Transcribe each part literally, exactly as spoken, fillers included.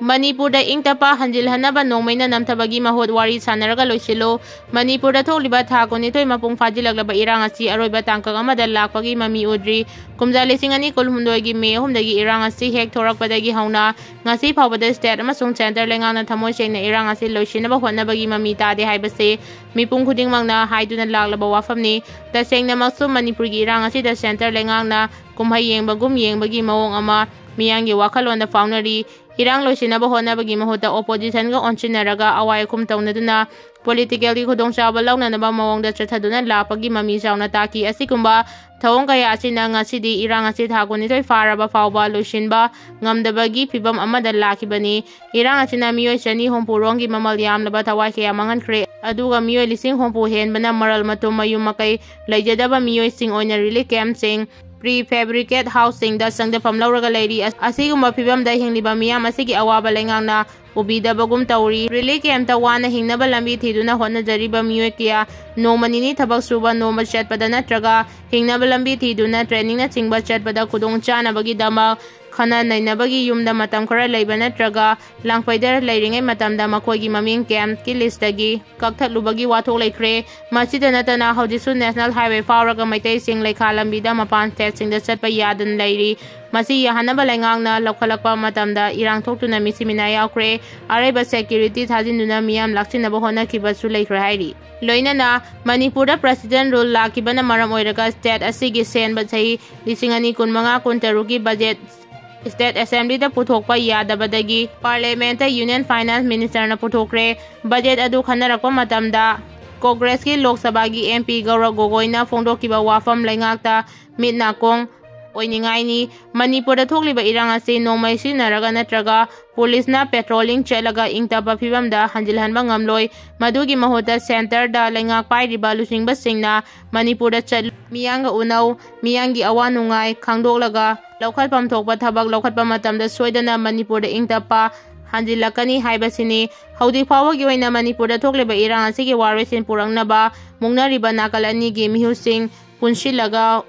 ꯃꯅꯤꯄꯨꯔꯗ ꯏꯪ ꯇꯞꯄ ꯍꯟꯖꯤꯜꯍꯟꯅꯕ ꯅꯣꯡꯃꯩꯅ ꯅꯝꯊꯕꯒꯤ ꯃꯍꯨꯠ ꯋꯥꯔꯤ ꯁꯥꯟꯅꯔꯒ ꯂꯣꯏꯁꯤꯜꯂꯨ꯫ ꯃꯅꯤꯄꯨꯔꯗ ꯊꯣꯛꯂꯤꯕ ꯊꯥ ꯀꯨꯟꯅꯤꯊꯣꯏ ꯃꯄꯨꯡ ꯐꯥꯖꯤꯜꯂꯛꯂꯕ ꯏꯔꯥꯡ ꯑꯁꯤ ꯑꯔꯣꯏꯕ ꯇꯥꯡꯀꯛ ꯑꯃꯗ ꯂꯥꯛꯄꯒꯤ ꯃꯃꯤ ꯎꯗ꯭ꯔꯤ꯫ ꯀꯨꯝꯖꯥ ꯂꯤꯁꯤꯡ ꯑꯅꯤ ꯀꯨꯟꯍꯨꯝꯗꯣꯏꯒꯤ ꯃꯦ ꯑꯍꯨꯝꯗꯒꯤ ꯏꯔꯥꯡ ꯑꯁꯤ ꯍꯦꯛ ꯊꯣꯔꯛꯄꯗꯒꯤ ꯍꯧꯅ ꯉꯁꯤ ꯐꯥꯎꯕꯗ ꯁ꯭ꯇꯦꯠ ꯑꯃꯁꯨꯡ ꯁꯦꯟꯇꯔ ꯂꯩꯉꯥꯛꯅ ꯊꯃꯣꯏ ꯁꯦꯡꯅ ꯏꯔꯥꯡ ꯑꯁꯤ ꯂꯣꯏꯁꯤꯟꯅꯕ ꯍꯣꯠꯅꯕꯒꯤ ꯃꯃꯤ ꯇꯥꯗꯦ ꯍꯥꯏꯕꯁꯤ ꯃꯤꯄꯨꯝ ꯈꯨꯗꯤꯡꯃꯛꯅ ꯍꯥꯏꯗꯨꯅ ꯂꯥꯛꯂꯕ ꯋꯥꯐꯝꯅꯤ꯫ ꯇꯁꯦꯡꯅꯃꯛꯁꯨ ꯃꯅꯤꯄꯨꯔꯒꯤ ꯏꯔꯥꯡ ꯑꯁꯤꯗ ꯁꯦꯟꯇꯔ ꯂꯩꯉꯥꯛꯅ ꯀꯨꯝꯍꯩ ꯌꯦꯡꯕꯒꯨꯝ ꯌꯦꯡꯕꯒꯤ ꯃꯑꯣꯡ ꯑꯃ ꯃꯤꯌꯥꯝꯒꯤ ꯋꯥꯈꯜꯂꯣꯟꯗ ꯐꯥꯎꯅꯔꯤ꯫ ꯏꯔꯥꯡ ꯂꯣꯏꯁꯤꯟꯅꯕ ꯍꯣꯠꯅꯕꯒꯤ ꯃꯍꯨꯠꯇ ꯑꯣꯄꯣꯖꯤꯁꯟꯒ ꯑꯣꯟꯁꯤꯟꯅꯔꯒ ꯑꯋꯥꯏ ꯑꯈꯨꯝ ꯇꯧꯅꯗꯨꯅ ꯄꯣꯂꯤꯇꯤꯀꯦꯜꯒꯤ ꯈꯨꯗꯣꯡꯆꯥꯕ ꯂꯧꯅꯅꯕ ꯃꯑꯣꯡꯗ ꯆꯠꯊꯗꯨꯅ ꯂꯥꯛꯄꯒꯤ ꯃꯃꯤ ꯆꯥꯎꯅ ꯇꯥꯈꯤ꯫ ꯑꯁꯤꯒꯨꯝꯕ ꯊꯧꯑꯣꯡ ꯀꯌꯥ ꯑꯁꯤꯅ ꯉꯁꯤꯗꯤ ꯏꯔꯥꯡ ꯑꯁꯤ ꯊꯥ ꯀꯨꯟꯅꯤꯊꯣꯏ ꯐꯥꯔꯕ ꯐꯥꯎꯕ ꯂꯣꯏꯁꯤꯟꯕ ꯉꯝꯗꯕꯒꯤ ꯐꯤꯕꯝ ꯑꯃꯗ ꯂꯥꯛꯈꯤꯕꯅꯤ꯫ ꯏꯔꯥꯡ ꯑꯁꯤꯅ ꯃꯤꯑꯣꯏ ꯆꯅꯤ ꯍꯨꯝꯐꯨ ꯔꯣꯝꯒꯤ ꯃꯃꯜ ꯌꯥꯝꯂꯕ ꯊꯋꯥꯏ ꯀꯌꯥ ꯃꯥꯡꯍꯟꯈ꯭ꯔꯦ, ꯑꯗꯨꯒ ꯃꯤꯑꯣꯏ ꯂꯤꯁꯤꯡ ꯍꯨꯝꯐꯨ ꯍꯦꯟꯕꯅ ꯃꯔꯜ ꯃꯊꯨꯝ ꯃꯌꯨꯝ ꯃꯀꯩ ꯂꯩꯖꯗꯕ ꯃꯤꯑꯣꯏꯁꯤꯡ ꯑꯣꯏꯅ ꯔꯤꯂꯤꯐ ꯀꯦꯝꯞꯁꯤꯡ, ꯄ꯭ꯔꯤ ꯐꯦꯕ꯭ꯔꯤꯀꯦꯠ ꯍꯥꯎꯁꯁꯤꯡꯗ ꯆꯪꯖꯐꯝ ꯂꯧꯔꯒ ꯂꯩꯔꯤ꯫ ꯑꯁ-, ꯑꯁꯤꯒꯨꯝꯕ ꯐꯤꯕꯝꯗ ꯍꯤꯡꯂꯤꯕ ꯃꯤꯌꯥꯝ ꯑꯁꯤꯒꯤ ꯑꯋꯥꯕ ꯂꯩꯉꯥꯛꯅ ꯎꯕꯤꯗꯕꯒꯨꯝ ꯇꯧꯔꯤ꯫ ꯔꯤꯂꯤꯐ ꯀꯦꯝꯞꯇ ꯋꯥꯅ ꯍꯤꯡꯅꯕ ꯂꯝꯕꯤ ꯊꯤꯗꯨꯅ ꯍꯣꯠꯅꯖꯔꯤꯕ ꯃꯤꯑꯣꯏ ꯀꯌꯥ ꯅꯣꯡꯃ ꯅꯤꯅꯤ ꯊꯕꯛ ꯁꯨꯕ, ꯅꯣꯡꯃ ꯆꯠꯄꯗ ꯅꯠꯇ꯭ꯔꯒ ꯍꯤꯡꯅꯕ ꯂꯝꯕꯤ ꯊꯤꯗꯨꯅ ꯇ꯭ꯔꯦꯅꯤꯡꯅꯆꯤꯡꯕ ꯆꯠꯄꯗ ꯈꯨꯗꯣꯡ ꯆꯥꯅꯕꯒꯤꯗꯃꯛ ꯈꯟꯅ ꯅꯩꯅꯕꯒꯤ ꯌꯨꯝꯗ ꯃꯇꯝ ꯈꯔ ꯂꯩꯕ ꯅꯠꯇ꯭ꯔꯒ ꯂꯥꯡꯐꯩꯗ ꯂꯩꯔꯤꯉꯩ ꯃꯇꯝꯗ ꯃꯈꯣꯏꯒꯤ ꯃꯃꯤꯡ ꯀꯦꯝꯞꯀꯤ ꯂꯤꯁꯇꯒꯤ ꯀꯛꯊꯠꯂꯨꯕꯒꯤ ꯋꯥꯊꯣꯛ ꯂꯩꯈ꯭ꯔꯦ꯫ ꯃꯁꯤꯗ ꯅꯠꯇꯅ ꯍꯧꯖꯤꯛꯁꯨ ꯅꯦꯁꯅꯦꯜ ꯍꯥꯏꯋꯦ ꯐꯥꯎꯔꯒ ꯃꯩꯇꯩꯁꯤꯡ ꯂꯩꯈꯥ ꯂꯝꯕꯤꯗ ꯃꯄꯥꯟ ꯁ꯭ꯇꯦꯠꯁꯤꯡꯗ ꯆꯠꯄ ꯌꯥꯗꯅ ꯂꯩꯔꯤ꯫ ꯃꯁꯤ ꯌꯥꯍꯟꯅꯕ ꯂꯩꯉꯥꯛꯅ ꯂꯧꯈꯠꯂꯛꯄ ꯃꯇꯝꯗ ꯏꯔꯥꯡ ꯊꯣꯛꯇꯨꯅ ꯃꯤꯁꯤ ꯃꯤꯅꯥ ꯌꯥꯎꯈ꯭ꯔꯦ꯫ ꯑꯔꯩꯕ ꯁꯦꯀ꯭ꯌꯨꯔꯤꯇꯤ ꯊꯥꯖꯤꯟꯗꯨꯅ ꯃꯤꯌꯥꯝ ꯂꯥꯛꯁꯤꯟꯅꯕ ꯍꯣꯠꯅꯈꯤꯕꯁꯨ ꯂꯩꯈ꯭ꯔꯦ ꯍꯥꯏꯔꯤ꯫ ꯂꯣꯏꯅꯅ ꯃꯅꯤꯄꯨꯔꯗ ꯄ꯭ꯔꯦꯁꯤꯗꯦꯟ ꯔꯨꯜ ꯂꯥꯛꯈꯤꯕꯅ ꯃꯔꯝ ꯑꯣꯏꯔꯒ ꯁ꯭ꯇꯦꯠ ꯑꯁꯤꯒꯤ ꯁꯦꯝꯕ ꯆꯍꯤ ꯂꯤꯁꯤꯡ ꯑꯅꯤ ꯀꯨꯟꯃꯉꯥ ꯀꯨꯟꯇꯔꯨꯛꯀꯤ ꯕꯖꯦꯠ ꯁ꯭ꯇꯦꯠ ꯑꯦꯁꯦꯝꯕ꯭ꯂꯤꯗ ꯄꯨꯊꯣꯛꯄ ꯌꯥꯗꯕꯗꯒꯤ ꯄꯥꯔꯂꯤꯌꯥꯃꯦꯟꯠꯇ ꯌꯨꯅꯤꯌꯟ ꯐꯥꯏꯅꯥꯟꯁ ꯃꯤꯅꯤꯁꯇꯔꯅ ꯄꯨꯊꯣꯛꯈ꯭ꯔꯦ꯫ ꯕꯖꯦꯠ ꯑꯗꯨ ꯈꯟꯅꯔꯛꯄ ꯃꯇꯝꯗ ꯀꯣꯡꯒ꯭ꯔꯦꯁꯀꯤ ꯂꯣꯛ ꯁꯚꯥꯒꯤ ꯑꯦꯝ ꯄꯤ ꯒꯧꯔꯕ ꯒꯣꯒꯣꯏꯅ ꯐꯣꯡꯗꯣꯛꯈꯤꯕ ꯋꯥꯐꯝ ꯂꯩꯉꯥꯛꯇ ꯃꯤꯠ ꯅꯥꯀꯣꯡ ꯑꯣꯏꯅꯤꯡꯉꯥꯏꯅꯤ꯫ ꯃꯅꯤꯄꯨꯔꯗ ꯊꯣꯛꯂꯤꯕ ꯏꯔꯥꯡ ꯑꯁꯤ ꯅꯣꯡꯃꯩ ꯁꯤꯖꯤꯟꯅꯔꯒ ꯅꯠꯇ꯭ꯔꯒ ꯄꯨꯂꯤꯁꯅ ꯄꯦꯇ꯭ꯔꯣꯂꯤꯡ ꯆꯠꯂꯒ ꯏꯪ ꯇꯞꯄ ꯐꯤꯕꯝꯗ ꯍꯟꯖꯤꯜꯍꯟꯕ ꯉꯝꯂꯣꯏ꯫ ꯃꯗꯨꯒꯤ ꯃꯍꯨꯠꯇ ꯁꯦꯟꯇꯔꯗ ꯂꯩꯉꯥꯛ ꯄꯥꯏꯔꯤꯕ ꯂꯨꯆꯤꯡꯕꯁꯤꯡꯅ ꯃꯅꯤꯄꯨꯔꯗ ꯆꯠꯂꯨ, ꯃꯤꯌꯥꯝꯒ ꯎꯅꯧ, ꯃꯤꯌꯥꯝꯒꯤ ꯑꯋꯥ ꯅꯨꯡꯉꯥꯏ ꯈꯪꯗꯣꯛꯂꯒ ꯂꯧꯈꯠꯐꯝ ꯊꯣꯛꯄ ꯊꯕꯛ ꯂꯧꯈꯠꯄ ꯃꯇꯝꯗ ꯁꯣꯏꯗꯅ ꯃꯅꯤꯄꯨꯔꯗ ꯏꯪ ꯇꯞꯄ ꯍꯟꯖꯤꯜꯂꯛꯀꯅꯤ ꯍꯥꯏꯕꯁꯤꯅꯤ꯫ ꯍꯧꯖꯤꯛ ꯐꯥꯎꯕꯒꯤ ꯑꯣꯏꯅ ꯃꯅꯤꯄꯨꯔꯗ ꯊꯣꯛꯂꯤꯕ ꯏꯔꯥꯡ ꯑꯁꯤꯒꯤ ꯋꯥꯔꯣꯏꯁꯤꯟ ꯄꯨꯔꯛꯅꯕ ꯃꯨꯛꯅꯔꯤꯕ ꯅꯥꯀꯜ ꯑꯅꯤꯒꯤ ꯃꯤꯍꯨꯠꯁꯤꯡ ꯄꯨꯟꯁꯤꯜꯂꯒ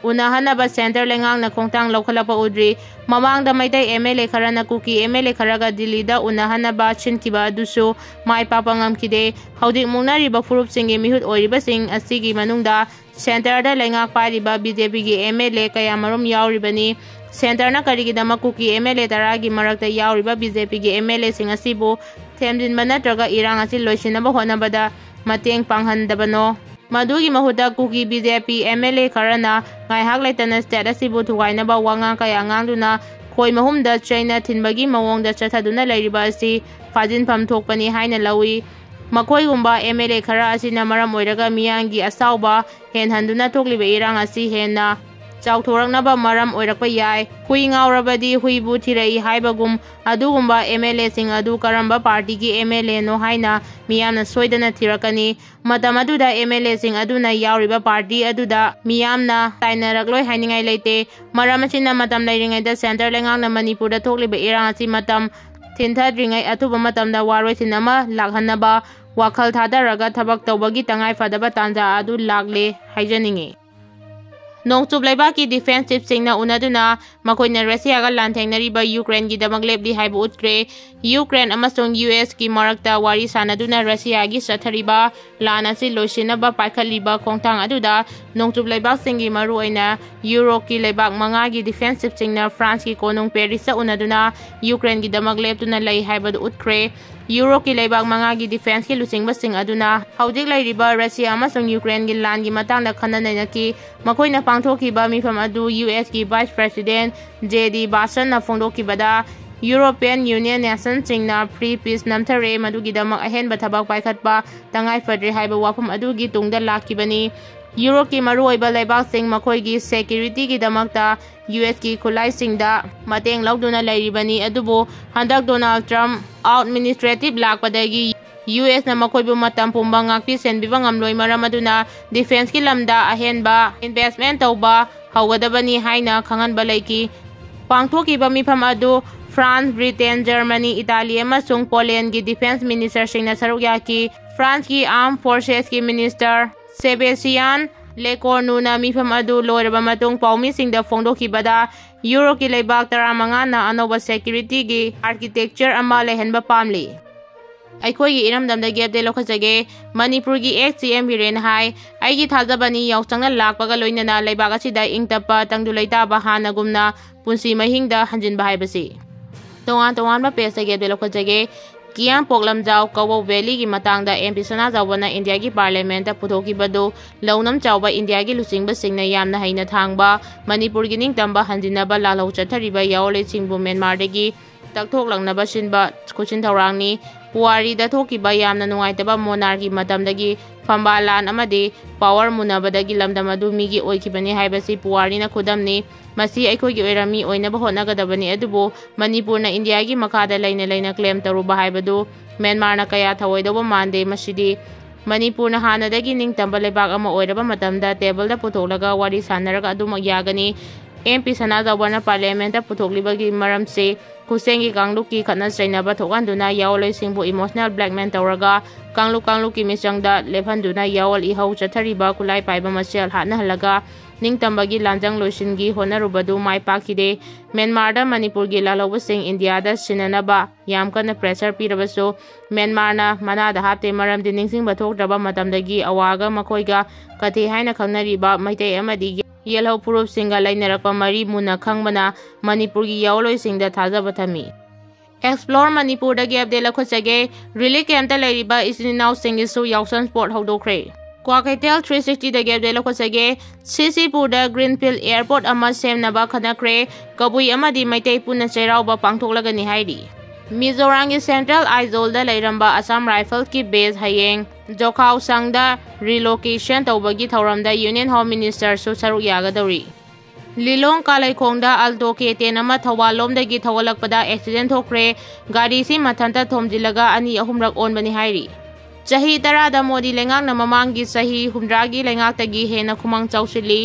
ꯎꯅꯍꯟꯅꯕ ꯁꯦꯟꯇꯔ ꯂꯩꯉꯥꯛꯅ ꯈꯣꯡꯊꯥꯡ ꯂꯧꯈꯠꯂꯛꯄ ꯎꯗ꯭ꯔꯤ꯫ ꯃꯃꯥꯡꯗ ꯃꯩꯇꯩ ꯑꯦꯝ ꯑꯦꯜ ꯑꯦ ꯈꯔꯅ ꯀꯨꯀꯤ ꯑꯦꯝ ꯑꯦꯜ ꯑꯦ ꯈꯔꯒ ꯗꯤꯜꯂꯤꯗ ꯎꯅꯍꯟꯅꯕ ꯁꯤꯟꯈꯤꯕ ꯑꯗꯨꯁꯨ ꯃꯥꯏ ꯄꯥꯛꯄ ꯉꯝꯈꯤꯗꯦ꯫ ꯍꯧꯖꯤꯛ ꯃꯨꯛꯅꯔꯤꯕ ꯐꯨꯔꯨꯞꯁꯤꯡꯒꯤ ꯃꯤꯍꯨꯠ ꯑꯣꯏꯔꯤꯕꯁꯤꯡ ꯑꯁꯤꯒꯤ ꯃꯅꯨꯡꯗ ꯁꯦꯟꯇꯔꯗ ꯂꯩꯉꯥꯛ ꯄꯥꯏꯔꯤꯕ ꯕꯤ ꯖꯦ ꯄꯤꯒꯤ ꯑꯦꯝ ꯑꯦꯜ ꯑꯦ ꯀꯌꯥꯃꯔꯨꯝ ꯌꯥꯎꯔꯤꯕꯅꯤ꯫ ꯁꯦꯟꯇꯔꯅ ꯀꯔꯤꯒꯤꯗꯃꯛ ꯀꯨꯀꯤ ꯑꯦꯝ ꯑꯦꯜ ꯑꯦ ꯇꯔꯥꯒꯤ ꯃꯔꯛꯇ ꯌꯥꯎꯔꯤꯕ ꯕꯤ ꯖꯦ ꯄꯤꯒꯤ ꯑꯦꯝ ꯑꯦꯜ ꯑꯦꯁꯤꯡ ꯑꯁꯤꯕꯨ ꯊꯦꯝꯖꯤꯟꯕ ꯅꯠꯇ꯭ꯔꯒ ꯏꯔꯥꯡ ꯑꯁꯤ ꯂꯣꯏꯁꯤꯟꯅꯕ ꯍꯣꯠꯅꯕꯗ ꯃꯇꯦꯡ ꯄꯥꯡꯍꯟꯗꯕꯅꯣ? ꯃꯗꯨꯒꯤ ꯃꯍꯨꯠꯇ Kuki B J P M L A ꯈꯔꯅ ꯉꯥꯏꯍꯥꯛ ꯂꯩꯇꯅ ꯁ꯭ꯇꯦꯠ ꯑꯁꯤꯕꯨ ꯊꯨꯒꯥꯏꯅꯕ ꯋꯥꯉꯥꯡ ꯀꯌꯥ ꯉꯥꯡꯗꯨꯅ ꯈꯣꯏ ꯃꯍꯨꯝꯗ ꯆꯩꯅ ꯊꯤꯟꯕꯒꯤ ꯃꯑꯣꯡꯗ ꯆꯠꯊꯗꯨꯅ ꯂꯩꯔꯤꯕ ꯑꯁꯤ ꯐꯥꯖꯤꯟꯐꯝ ꯊꯣꯛꯄꯅꯤ ꯍꯥꯏꯅ ꯂꯧꯏ꯫ ꯃꯈꯣꯏꯒꯨꯝꯕ ꯑꯦꯝ ꯑꯦꯜ ꯑꯦ ꯈꯔ ꯑꯁꯤꯅ ꯃꯔꯝ ꯑꯣꯏꯔꯒ ꯃꯤꯌꯥꯝꯒꯤ ꯑꯁꯥꯎꯕ ꯍꯦꯟꯍꯟꯗꯨꯅ ꯊꯣꯛꯂꯤꯕ ꯏꯔꯥꯡ ꯑꯁꯤ ꯍꯦꯟꯅ ꯆꯥꯎꯊꯣꯔꯛꯅꯕ ꯃꯔꯝ ꯑꯣꯏꯔꯛꯄ ꯌꯥꯏ꯫ ꯍꯨꯏ ꯉꯥꯎꯔꯕꯗꯤ ꯍꯨꯏꯕꯨ ꯊꯤꯔꯛꯏ ꯍꯥꯏꯕꯒꯨꯝ, ꯑꯗꯨꯒꯨꯝꯕ ꯑꯦꯝ ꯑꯦꯜ ꯑꯦꯁꯤꯡ ꯑꯗꯨ ꯀꯔꯝꯕ ꯄꯥꯔꯇꯤꯒꯤ ꯑꯦꯝ ꯑꯦꯜ ꯑꯦꯅꯣ ꯍꯥꯏꯅ ꯃꯤꯌꯥꯝꯅ ꯁꯣꯏꯗꯅ ꯊꯤꯔꯛꯀꯅꯤ꯫ ꯃꯇꯝ ꯑꯗꯨꯗ ꯑꯦꯝ ꯑꯦꯜ ꯑꯦꯁꯤꯡ ꯑꯗꯨꯅ ꯌꯥꯎꯔꯤꯕ ꯄꯥꯔꯇꯤ ꯑꯗꯨꯗ ꯃꯤꯌꯥꯝꯅ ꯇꯥꯏꯅꯔꯛꯂꯣꯏ ꯍꯥꯏꯅꯤꯡꯉꯥꯏ ꯂꯩꯇꯦ꯫ ꯃꯔꯝ ꯑꯁꯤꯅ, ꯃꯇꯝ ꯂꯩꯔꯤꯉꯩꯗ ꯁꯦꯟꯇꯔ ꯂꯩꯉꯥꯛꯅ ꯃꯅꯤꯄꯨꯔꯗ ꯊꯣꯛꯂꯤꯕ ꯏꯔꯥꯡ ꯑꯁꯤ ꯃꯇꯝ ꯊꯤꯟꯊꯗ꯭ꯔꯤꯉꯩ ꯑꯊꯨꯕ ꯃꯇꯝꯗ ꯋꯥꯔꯣꯏꯁꯤꯟ ꯑꯃ ꯂꯥꯛꯍꯟꯅꯕ ꯋꯥꯈꯜ ꯊꯥꯗꯔꯒ ꯊꯕꯛ ꯇꯧꯕꯒꯤ ꯇꯉꯥꯏ ꯐꯗꯕ ꯇꯥꯟꯖꯥ ꯑꯗꯨ ꯂꯥꯛꯂꯦ ꯍꯥꯏꯖꯅꯤꯡꯏ꯫ ꯅꯣꯡꯆꯨꯞ ꯂꯩꯕꯥꯛꯀꯤ ꯗꯤꯐꯦꯟꯁ ꯆꯤꯐꯁꯤꯡꯅ ꯎꯅꯗꯨꯅ ꯃꯈꯣꯏꯅ ꯔꯁꯤꯌꯥꯒ ꯂꯥꯟꯊꯦꯡꯅꯔꯤꯕ ꯌꯨꯀ꯭ꯔꯦꯟꯒꯤꯗꯃꯛ ꯂꯦꯞꯂꯤ ꯍꯥꯏꯕ ꯎꯠꯈ꯭ꯔꯦ꯫ ꯌꯨꯀ꯭ꯔꯦꯟ ꯑꯃꯁꯨꯡ ꯌꯨ ꯑꯦꯁꯀꯤ ꯃꯔꯛꯇ ꯋꯥꯔꯤ ꯁꯥꯟꯅꯗꯨꯅ ꯔꯁꯤꯌꯥꯒꯤ ꯆꯠꯊꯔꯤꯕ ꯂꯥꯟ ꯑꯁꯤ ꯂꯣꯏꯁꯤꯟꯅꯕ ꯄꯥꯏꯈꯠꯂꯤꯕ ꯈꯣꯡꯊꯥꯡ ꯑꯗꯨꯗ ꯅꯣꯡꯆꯨꯞ ꯂꯩꯕꯥꯛꯁꯤꯡꯒꯤ, ꯃꯔꯨꯑꯣꯏꯅ ꯌꯨꯔꯣꯞꯀꯤ ꯂꯩꯕꯥꯛ ꯃꯉꯥꯒꯤ ꯗꯤꯐꯦꯟꯁ ꯆꯤꯐꯁꯤꯡꯅ ꯐ꯭ꯔꯥꯟꯁꯀꯤ ꯀꯣꯅꯨꯡ ꯄꯦꯔꯤꯁꯇ ꯎꯅꯗꯨꯅ ꯌꯨꯀ꯭ꯔꯦꯟꯒꯤꯗꯃꯛ ꯂꯦꯞꯇꯨꯅ ꯂꯩ ꯍꯥꯏꯕꯗꯨ ꯎꯠꯈ꯭ꯔꯦ꯫ ꯌꯨꯔꯣꯞꯀꯤ ꯂꯩꯕꯥꯛ ꯃꯉꯥꯒꯤ ꯗꯤꯐꯦꯟꯁꯀꯤ ꯂꯨꯆꯤꯡꯕꯁꯤꯡ ꯑꯗꯨꯅ ꯍꯧꯖꯤꯛ ꯂꯩꯔꯤꯕ ꯔꯁꯤꯌꯥ ꯑꯃꯁꯨꯡ ꯌꯨꯀ꯭ꯔꯦꯟꯒꯤ ꯂꯥꯟꯒꯤ ꯃꯇꯥꯡꯗ ꯈꯟꯅ ꯅꯩꯅꯈꯤ꯫ ꯃꯈꯣꯏꯅ ꯄꯥꯡꯊꯣꯛꯈꯤꯕ ꯃꯤꯐꯝ ꯑꯗꯨ ꯌꯨ ꯑꯦꯁꯀꯤ ꯚꯥꯏꯁ ꯄ꯭ꯔꯦꯁꯤꯗꯦꯟꯠ ꯖꯦ ꯗꯤ ꯕꯥꯁꯟꯅ ꯐꯣꯡꯗꯣꯛꯈꯤꯕꯗ, ꯌꯨꯔꯣꯄꯤꯌꯟ ꯌꯨꯅꯤꯌꯟ ꯅꯦꯁꯟꯁꯤꯡꯅ ꯐ꯭ꯔꯤ ꯄꯤꯁ ꯅꯝꯊꯔꯦ, ꯃꯗꯨꯒꯤꯗꯃꯛ ꯑꯍꯦꯟꯕ ꯊꯕꯛ ꯄꯥꯏꯈꯠꯄ ꯇꯉꯥꯏ ꯐꯗ꯭ꯔꯦ ꯍꯥꯏꯕ ꯋꯥꯐꯝ ꯑꯗꯨꯒꯤ ꯇꯨꯡꯗ ꯂꯥꯛꯈꯤꯕꯅꯤ꯫ ꯌꯨꯔꯣꯞꯀꯤ ꯃꯔꯨꯑꯣꯏꯕ ꯂꯩꯕꯥꯛꯁꯤꯡ ꯃꯈꯣꯏꯒꯤ ꯁꯦꯀ꯭ꯌꯨꯔꯤꯇꯤꯒꯤꯗꯃꯛꯇ ꯌꯨ ꯑꯦꯁꯀꯤ ꯈꯨꯠꯂꯥꯏꯁꯤꯡꯗ ꯃꯇꯦꯡ ꯂꯧꯗꯨꯅ ꯂꯩꯔꯤꯕꯅꯤ, ꯑꯗꯨꯕꯨ ꯍꯟꯗꯛ ꯗꯣꯅꯥꯜꯗ ꯇ꯭ꯔꯝꯞ ꯑꯥꯎꯠ ꯑꯦꯗꯃꯤꯅꯤꯁꯇ꯭ꯔꯦꯇꯤꯚ ꯂꯥꯛꯄꯗꯒꯤ ꯌꯨ ꯑꯦꯁꯅ ꯃꯈꯣꯏꯕꯨ ꯃꯇꯝ ꯄꯨꯝꯕ ꯉꯥꯛꯄꯤ ꯁꯦꯟꯕꯤꯕ ꯉꯝꯂꯣꯏ, ꯃꯔꯝ ꯑꯗꯨꯅ ꯗꯤꯐꯦꯟꯁꯀꯤ ꯂꯝꯗ ꯑꯍꯦꯟꯕ ꯏꯟꯚꯦꯁ꯭ꯠꯃꯦꯟꯠ ꯇꯧꯕ ꯍꯧꯒꯗꯕꯅꯤ ꯍꯥꯏꯅ ꯈꯪꯍꯟꯕ ꯂꯩꯈꯤ꯫ ꯄꯥꯡꯊꯣꯛꯈꯤꯕ ꯃꯤꯐꯝ ꯑꯗꯨ ꯐ꯭ꯔꯥꯟꯁ, ꯕ꯭ꯔꯤꯇꯦꯟ, ꯖꯔꯃꯅꯤ, ꯏꯇꯥꯂꯤ ꯑꯃꯁꯨꯡ ꯄꯣꯂꯦꯟꯒꯤ ꯗꯤꯐꯦꯟꯁ ꯃꯤꯅꯤꯁꯇꯔꯁꯤꯡꯅ ꯁꯔꯨꯛ ꯌꯥꯈꯤ꯫ ꯐ꯭ꯔꯥꯟꯁꯀꯤ ꯑꯥꯔꯝ ꯐꯣꯔꯁꯦꯁꯀꯤ ꯃꯤꯅꯤꯁꯇꯔ ꯁꯦꯕꯦꯁꯤꯌꯥꯟ ꯂꯦꯀꯣꯔꯅꯨꯅ ꯃꯤꯐꯝ ꯑꯗꯨ ꯂꯣꯏꯔꯕ ꯃꯇꯨꯡ ꯄꯥꯎꯃꯤꯁꯤꯡꯗ ꯐꯣꯡꯗꯣꯛꯈꯤꯕꯗ, ꯌꯨꯔꯣꯞꯀꯤ ꯂꯩꯕꯥꯛ ꯇꯔꯥꯃꯉꯥꯅ ꯑꯅꯧꯕ ꯁꯦꯀ꯭ꯌꯨꯔꯤꯇꯤꯒꯤ ꯑꯥꯔꯀꯤꯇꯦꯛꯆꯔ ꯑꯃ ꯂꯩꯍꯟꯕ ꯄꯥꯝꯂꯤ꯫ ꯑꯩꯈꯣꯏꯒꯤ ꯏꯔꯝꯗꯝꯗꯒꯤ ꯑꯞꯗꯦꯠ ꯂꯧꯈꯠꯆꯒꯦ꯫ ꯃꯅꯤꯄꯨꯔꯒꯤ ꯑꯦꯛꯁ ꯁꯤ ꯑꯦꯝ ꯕꯤꯔꯦꯟ ꯍꯥꯏ, ꯑꯩꯒꯤ ꯊꯥꯖꯕꯅꯤ ꯌꯥꯎꯁꯪꯅ ꯂꯥꯛꯄꯒ ꯂꯣꯏꯅꯅ ꯂꯩꯕꯥꯛ ꯑꯁꯤꯗ ꯏꯪ ꯇꯞꯄ ꯇꯪꯗꯨ ꯂꯩꯇꯥꯕ ꯍꯥꯟꯅꯒꯨꯝꯅ ꯄꯨꯟꯁꯤ ꯃꯍꯤꯡꯗ ꯍꯟꯖꯤꯟꯕ ꯍꯥꯏꯕꯁꯤ꯫ ꯇꯣꯉꯥꯟ ꯇꯣꯉꯥꯟꯕ ꯄꯦꯖꯇꯒꯤ ꯑꯞꯗꯦꯠ ꯂꯧꯈꯠꯆꯒꯦ꯫ ꯀꯤꯌꯥꯝ ꯄꯣꯛꯂꯝꯖꯥꯎ ꯀꯧꯕꯧ ꯚꯦꯂꯤꯒꯤ ꯃꯇꯥꯡꯗ ꯑꯦꯝ ꯄꯤ ꯁꯅꯥꯖꯥꯎꯕꯅ ꯏꯟꯗꯤꯌꯥꯒꯤ ꯄꯥꯔꯂꯤꯌꯥꯃꯦꯟꯠꯇ ꯄꯨꯊꯣꯛꯈꯤꯕꯗꯨ ꯂꯧꯅꯝ ꯆꯥꯎꯕ ꯏꯟꯗꯤꯌꯥꯒꯤ ꯂꯨꯆꯤꯡꯕꯁꯤꯡꯅ ꯌꯥꯝꯅ ꯍꯩꯅ ꯊꯥꯡꯕ ꯃꯅꯤꯄꯨꯔꯒꯤ ꯅꯤꯡꯇꯝꯕ ꯍꯟꯖꯤꯟꯅꯕ ꯂꯥꯜꯍꯧ ꯆꯠꯊꯔꯤꯕ ꯌꯥꯑꯣꯟꯂꯣꯏꯁꯤꯡꯕꯨ ꯃ꯭ꯌꯥꯟꯃꯥꯔꯗꯒꯤ ꯇꯛꯊꯣꯛꯂꯛꯅꯕ ꯁꯤꯟꯕ ꯈꯨꯠꯁꯤꯟ ꯊꯧꯔꯥꯡꯅꯤ꯫ ꯄꯨꯋꯥꯔꯤꯗ ꯊꯣꯛꯈꯤꯕ ꯌꯥꯝꯅ ꯅꯨꯡꯉꯥꯏꯇꯕ ꯃꯣꯅꯥꯔꯀꯤ ꯃꯇꯝꯗꯒꯤ ꯐꯝꯕꯥꯜ ꯂꯥꯟ ꯑꯃꯗꯤ ꯄꯥꯋꯔ ꯃꯨꯟꯅꯕꯗꯒꯤ ꯂꯝꯗꯝ ꯑꯗꯨ ꯃꯤꯒꯤ ꯑꯣꯏꯈꯤꯕꯅꯤ ꯍꯥꯏꯕꯁꯤ ꯄꯨꯋꯥꯔꯤꯅ ꯈꯨꯗꯝꯅꯤ꯫ ꯃꯁꯤ ꯑꯩꯈꯣꯏꯒꯤ ꯑꯣꯏꯔꯝꯃꯤ ꯑꯣꯏꯅꯕ ꯍꯣꯠꯅꯒꯗꯕꯅꯤ, ꯑꯗꯨꯕꯨ ꯃꯅꯤꯄꯨꯔꯅ ꯏꯟꯗꯤꯌꯥꯒꯤ ꯃꯈꯥꯗ ꯂꯩꯅ ꯂꯩꯅ ꯀ꯭ꯂꯦꯝ ꯇꯧꯔꯨꯕ ꯍꯥꯏꯕꯗꯨ ꯃ꯭ꯌꯥꯟꯃꯥꯔꯅ ꯀꯌꯥ ꯊꯧꯑꯣꯏꯗꯧꯕ ꯃꯥꯟꯗꯦ꯫ ꯃꯁꯤꯗꯤ ꯃꯅꯤꯄꯨꯔꯅ ꯍꯥꯟꯅꯗꯒꯤ ꯅꯤꯡꯇꯝꯕ ꯂꯩꯕꯥꯛ ꯑꯃ ꯑꯣꯏꯔꯕ ꯃꯇꯝꯗ ꯇꯦꯕꯜꯗ ꯄꯨꯊꯣꯛꯂꯒ ꯋꯥꯔꯤ ꯁꯥꯟꯅꯔꯒ ꯑꯗꯨꯃꯛ ꯌꯥꯒꯅꯤ꯫ ꯑꯦꯝ ꯄꯤ ꯁꯅꯥꯖꯥꯎꯕꯅ ꯄꯥꯔꯂꯤꯌꯥꯃꯦꯟꯠꯇ ꯄꯨꯊꯣꯛꯂꯤꯕꯒꯤ ꯃꯔꯝꯁꯤ ꯈꯨꯠꯁꯦꯝꯒꯤ ꯀꯥꯡꯂꯨꯞꯀꯤ ꯈꯠꯅ ꯆꯩꯅꯕ ꯊꯣꯛꯍꯟꯗꯨꯅ ꯌꯥꯑꯣꯟꯂꯣꯏꯁꯤꯡꯕꯨ ꯏꯃꯣꯁꯅꯦꯜ ꯕ꯭ꯂꯦꯛꯃꯦꯜ ꯇꯧꯔꯒ ꯀꯥꯡꯂꯨꯞ ꯀꯥꯡꯂꯨꯞꯀꯤ ꯃꯤꯆꯪꯗ ꯂꯦꯞꯍꯟꯗꯨꯅ ꯌꯥꯑꯣꯟ ꯏꯍꯧ ꯆꯠꯊꯔꯤꯕ ꯈꯨꯠꯂꯥꯏ ꯄꯥꯏꯕ ꯃꯁꯦꯜ ꯍꯥꯠꯅꯍꯜꯂꯒ ꯅꯤꯡꯇꯝꯕꯒꯤ ꯂꯥꯟꯖꯪ ꯂꯣꯏꯁꯤꯟꯒꯤ ꯍꯣꯠꯅꯔꯨꯕꯗꯨ ꯃꯥꯏ ꯄꯥꯛꯈꯤꯗꯦ꯫ ꯃ꯭ꯌꯥꯟꯃꯥꯔꯗ ꯃꯅꯤꯄꯨꯔꯒꯤ ꯂꯥꯜꯍꯧꯕꯁꯤꯡ ꯏꯟꯗꯤꯌꯥꯗ ꯁꯤꯟꯅꯅꯕ ꯌꯥꯝ ꯀꯟꯅ ꯄ꯭ꯔꯦꯁꯔ ꯄꯤꯔꯕꯁꯨ ꯃ꯭ꯌꯥꯟꯃꯥꯔꯅ ꯃꯅꯥꯗ ꯍꯥꯞꯇꯦ, ꯃꯔꯝꯗꯤ ꯅꯤꯡꯁꯤꯡꯕ ꯊꯣꯛꯇ꯭ꯔꯕ ꯃꯇꯝꯗꯒꯤ ꯑꯋꯥꯒ ꯃꯈꯣꯏꯒ ꯀꯊꯦ ꯍꯥꯏꯅ ꯈꯪꯅꯔꯤꯕ ꯃꯩꯇꯩ ꯑꯃꯗꯤ ꯌꯦꯜꯍꯧ ꯐꯨꯔꯨꯞꯁꯤꯡꯒ ꯂꯩꯅꯔꯛꯄ ꯃꯔꯤ ꯃꯨꯟꯅ ꯈꯪꯕꯅ ꯃꯅꯤꯄꯨꯔꯒꯤ ꯌꯥꯑꯣꯟꯂꯣꯏꯁꯤꯡꯗ ꯊꯥꯖꯕ ꯊꯝꯃꯤ꯫ ꯑꯦꯛꯁꯄ꯭ꯂꯣꯔ ꯃꯅꯤꯄꯨꯔꯗꯒꯤ ꯑꯞꯗꯦꯠ ꯂꯧꯈꯠꯆꯒꯦ꯫ ꯔꯤꯂꯤꯐ ꯀꯦꯝꯞꯇ ꯂꯩꯔꯤꯕ ꯏꯆꯤꯟ ꯏꯅꯥꯎꯁꯤꯡꯒꯤꯁꯨ ꯌꯥꯎꯁꯪ ꯁ꯭ꯄꯣꯔꯠ ꯍꯧꯗꯣꯛꯈ꯭ꯔꯦ꯫ ꯀ꯭ꯋꯥꯀꯩꯊꯦꯜ ꯊ꯭ꯔꯤ ꯁꯤꯛꯁꯇꯤꯗꯒꯤ ꯑꯞꯗꯦꯠ ꯂꯧꯈꯠꯆꯒꯦ꯫ ꯁꯤꯁꯤꯄꯨꯔꯗ ꯒ꯭ꯔꯤꯟꯐꯤꯜꯗ ꯑꯦꯌꯔꯄꯣꯔꯠ ꯑꯃ ꯁꯦꯝꯅꯕ ꯈꯟꯅꯈ꯭ꯔꯦ꯫ ꯀꯕꯨꯏ ꯑꯃꯗꯤ ꯃꯩꯇꯩ ꯄꯨꯟꯅ ꯆꯩꯔꯥꯎꯕ ꯄꯥꯡꯊꯣꯛꯂꯒꯅꯤ ꯍꯥꯏꯔꯤ꯫ ꯃꯤꯖꯣꯔꯥꯝꯒꯤ ꯁꯦꯟꯇ꯭ꯔꯦꯜ ꯑꯥꯏꯖꯣꯜꯗ ꯂꯩꯔꯝꯕ ꯑꯁꯥꯝ ꯔꯥꯏꯐꯜꯁꯀꯤ ꯕꯦꯖ ꯍꯌꯦꯡ ꯖꯣꯈꯥꯎꯁꯪꯗ ꯔꯤꯂꯣꯀꯦꯁꯟ ꯇꯧꯕꯒꯤ ꯊꯧꯔꯝꯗ ꯌꯨꯅꯤꯌꯟ ꯍꯣꯝ ꯃꯤꯅꯤꯁꯇꯔꯁꯨ ꯁꯔꯨꯛ ꯌꯥꯒꯗꯧꯔꯤ꯫ ꯂꯤꯂꯣꯡ ꯀꯥꯂꯩꯈꯣꯡꯗ ꯑꯜꯇꯣ ꯀꯦ ꯇꯦꯟ ꯑꯃ ꯊꯧꯕꯥꯜ ꯂꯣꯝꯗꯒꯤ ꯊꯧꯒꯠꯂꯛꯄꯗ ꯑꯦꯛꯁꯤꯗꯦꯟ ꯊꯣꯛꯈ꯭ꯔꯦ꯫ ꯒꯥꯔꯤꯁꯤ ꯃꯊꯟꯇ ꯊꯣꯝꯖꯤꯜꯂꯒ ꯑꯅꯤ ꯑꯍꯨꯝꯔꯛ ꯑꯣꯟꯕꯅꯤ ꯍꯥꯏꯔꯤ꯫ ꯆꯍꯤ ꯇꯔꯥꯗ ꯃꯣꯗꯤ ꯂꯩꯉꯥꯛꯅ ꯃꯃꯥꯡꯒꯤ ꯆꯍꯤ ꯍꯨꯝꯗ꯭ꯔꯥꯒꯤ ꯂꯩꯉꯥꯛꯇꯒꯤ ꯍꯦꯟꯅ ꯈꯨꯃꯥꯡ ꯆꯥꯎꯁꯤꯜꯂꯤ꯫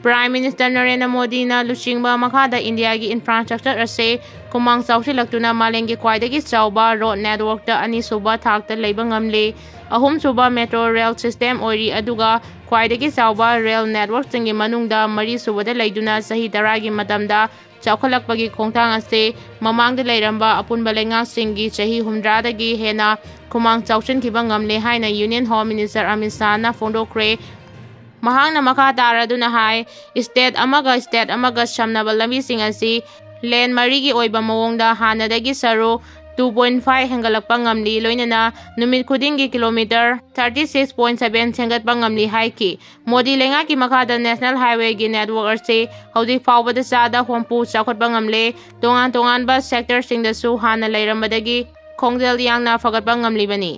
Prime Minister ꯅꯔꯦꯟꯗ꯭ꯔ ꯃꯣꯗꯤꯅ ꯂꯨꯆꯤꯡꯕ ꯃꯈꯥꯗ ꯏꯟꯗꯤꯌꯥꯒꯤ infrastructure ꯑꯁꯤ ꯈꯨꯃꯥꯡ ꯆꯥꯎꯁꯤꯜꯂꯛꯇꯨꯅ ꯃꯥꯂꯦꯝꯒꯤ ꯈ꯭ꯋꯥꯏꯗꯒꯤ ꯆꯥꯎꯕ road networkꯇ ꯑꯅꯤꯁꯨꯕ ꯊꯥꯛꯇ ꯂꯩꯕ ꯉꯝꯂꯦ꯫ ꯑꯍꯨꯝꯁꯨꯕ metro rail system ꯑꯣꯏꯔꯤ, ꯑꯗꯨꯒ ꯈ꯭ꯋꯥꯏꯗꯒꯤ ꯆꯥꯎꯕ rail networkꯁꯤꯡꯒꯤ ꯃꯅꯨꯡꯗ ꯃꯔꯤꯁꯨꯕꯗ ꯂꯩꯗꯨꯅ ꯆꯍꯤ ꯇꯔꯥꯒꯤ ꯃꯇꯝꯗ ꯆꯥꯎꯈꯠꯂꯛꯄꯒꯤ ꯈꯣꯡꯊꯥꯡ ꯑꯁꯤ ꯃꯃꯥꯡꯗ ꯂꯩꯔꯝꯕ ꯑꯄꯨꯟꯕ ꯂꯩꯉꯥꯛꯁꯤꯡꯒꯤ ꯆꯍꯤ ꯍꯨꯝꯗ꯭ꯔꯥꯗꯒꯤ ꯍꯦꯟꯅ ꯈꯨꯃꯥꯡ ꯆꯥꯎꯁꯤꯟꯈꯤꯕ ꯉꯝꯂꯦ ꯍꯥꯏꯅ Union Home Minister ꯑꯃꯤꯠ ꯁꯥꯍꯅ ꯐꯣꯡꯗꯣꯛꯈ꯭ꯔꯦ꯫ ꯃꯍꯥꯛꯅ ꯃꯈꯥ ꯇꯥꯔꯗꯨꯅ ꯍꯥꯏ, state ꯑꯃꯒ state ꯑꯃꯒ ꯁꯝꯅꯕ ꯂꯝꯕꯤꯁꯤꯡ ꯑꯁꯤ lane ꯃꯔꯤꯒꯤ ꯑꯣꯏꯕ ꯃꯑꯣꯡꯗ ꯍꯥꯟꯅꯗꯒꯤ ꯁꯔꯨꯛ two point five ꯍꯦꯟꯒꯠꯂꯛꯄ ꯉꯝꯂꯤ, ꯂꯣꯏꯅꯅ ꯅꯨꯃꯤꯠ ꯈꯨꯗꯤꯡꯒꯤ kilometre thirty six point seven ꯁꯦꯝꯒꯠꯄ ꯉꯝꯂꯤ ꯍꯥꯏꯈꯤ꯫ ꯃꯣꯗꯤ ꯂꯩꯉꯥꯛꯀꯤ ꯃꯈꯥꯗ National Highwayꯒꯤ network ꯑꯁꯤ ꯍꯧꯖꯤꯛ ꯐꯥꯎꯕꯗ ꯆꯥꯗ ꯍꯨꯝꯐꯨ ꯆꯥꯎꯈꯠꯄ ꯉꯝꯂꯦ꯫ ꯇꯣꯉꯥꯟ ꯇꯣꯉꯥꯟꯕ sectorꯁꯤꯡꯗꯁꯨ ꯍꯥꯟꯅ ꯂꯩꯔꯝꯕꯗꯒꯤ ꯈꯣꯡꯖꯦꯜ ꯌꯥꯡꯅ ꯐꯒꯠꯄ ꯉꯝꯂꯤꯕꯅꯤ꯫